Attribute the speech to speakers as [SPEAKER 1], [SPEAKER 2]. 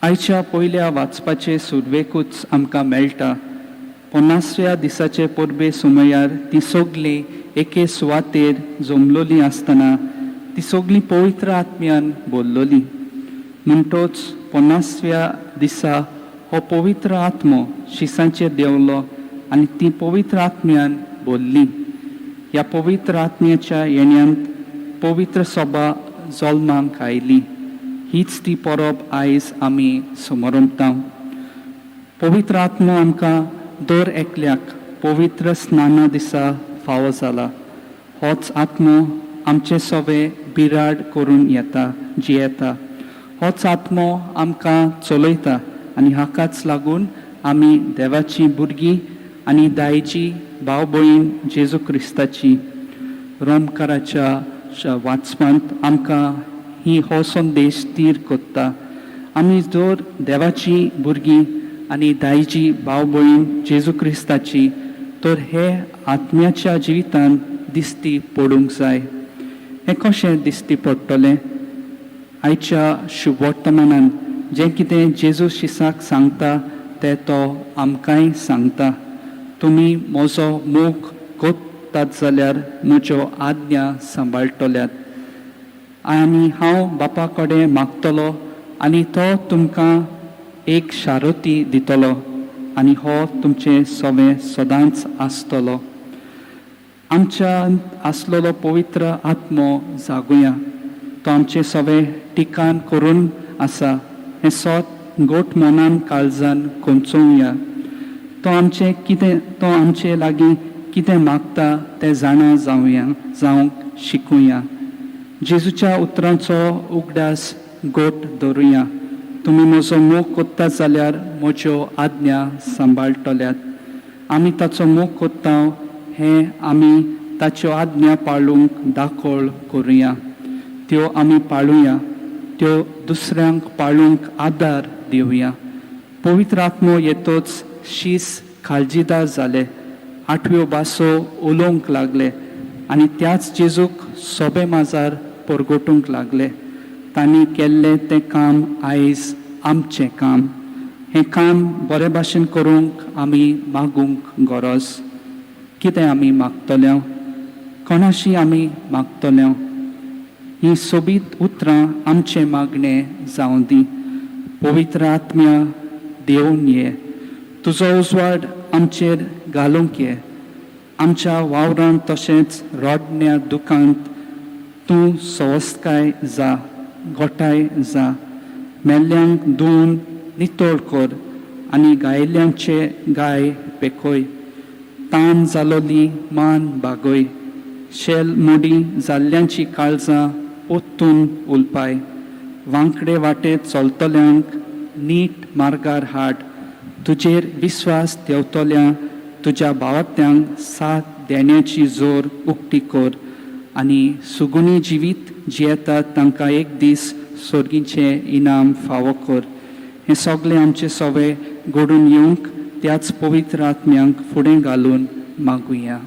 [SPEAKER 1] आयच्या पयल्या वाचपाचे सुरवेकूच आमकां मेळटा, 50व्या दिसाचे परबे सुमयार ती सगलीं एके सुवातेर जमलोलीं आसतना ती सगलीं पवित्र आत्म्यान बोल्लोलीं. म्हणटच 50व्या दिसा हो पवित्र आत्मो शिसांचेर देंवलो आनी ती पवित्र आत्म्यान भरलीं. ह्या पवित्र आत्म्याच्या येण्यांत पवित्र सभा जल्माक आयली. हीच ती परब आयज आमी समरंपता. पवित्र आत्मो आमकां दर एकल्याक पवित्र स्नाना दिसा फावो जाला. होच आत्मो आमचे सवे बिराड करून येता, जियेता. होच आत्मो आमकां चलयता आनी हाकाच लागून आमी देवाचीं भुरगीं आनी दायजी भाव भयण जेजू क्रिस्ताची. रोमकाराच्या वाचपांत आमकां ही हो संदेश तीर कोत्ता. आमी जर देवाचीं भुरगीं आनी दायजी भाव भयण जेजू क्रिस्ताची तर हे आत्म्याच्या जिवितान दिश्टी पडूंक जाय. हें कशें दिश्टी पडटलें? आयच्या शुभवर्तमानान जें कितें जेजू शिसाक सांगता तें तो आमकांय सांगता. तुमी म्हजो मोग कोत्तात जाल्यार म्हज्यो आज्ञा सांबाळटल्यात आनी हांव बापा कडेन मागतलो आनी तो तुमकां एक शारती दितलो आनी हो तुमचें सवें सदांच आसतलो. आमच्या आसलेलो पवित्र आत्मो जागुया. तो आमचें सवें टिकान करून आसा. हें सोत गोट मनान काळजान कोंचोवया. तो आमचें कितें, तो आमचे लागीं कितें मागता तें जाणा जावया, जावंक शिकुया. जेजूच्या उतरांचो उगडास गोट दवरुया. तुमी म्हजो मोग कोत्ता जाल्यार म्हज्यो आज्ञा सांबाळटल्यात. आमी ताचो मोग कोत्ता हें आमी ताच्यो आज्ञा पाळूंक दाखोळ करुया. त्यो आमी पाळुया, त्यो दुसऱ्यांक पाळूंक आदार दिवया. पवित्र आत्मो येतोच शीस काळजीदार जाले, आठव्यो भासो उलोवंक लागले आनी त्याच जेजूक सोबे माजार परगटूंक लागले. तांणी केल्लें तें काम आयज आमचें काम. हें काम बरे भाशेन करूंक आमी मागूंक गरज. कितें आमी मागतले? कोणाशी आमी मागतले? ही सोबीत उतरां आमचें मागणें जावं दी. पवित्र आत्म्या देवून ये, तुजो उजवाड आमचेर घालूंक ये. आमच्या वावरांत तशेंच रडण्या दुकांत तूं सवस्तकाय जा, गोठाय जा. मेल्ल्यांक धुवन नितळ कर आनी गायल्यांचे गाय पेखय. तान जालोली मान बागय. शेल मोडी जाल्ल्यांची काळजां पोत्तून उलपाय. वांकडे वाटेत चलतल्यांक नीट मार्गार हाड. तुजेर विस्वास देंवतल्या तुज्या भावात्यांक साथ देण्याची जोर उक्ती कर आनी सुगुणी जिवीत जियेतात तांकां एक दीस सोर्गीचें इनाम फावो कर. हें सगळें आमचें सवे घडून येवंक त्याच पवित्र आत्म्यांक फुडें घालून मागुया.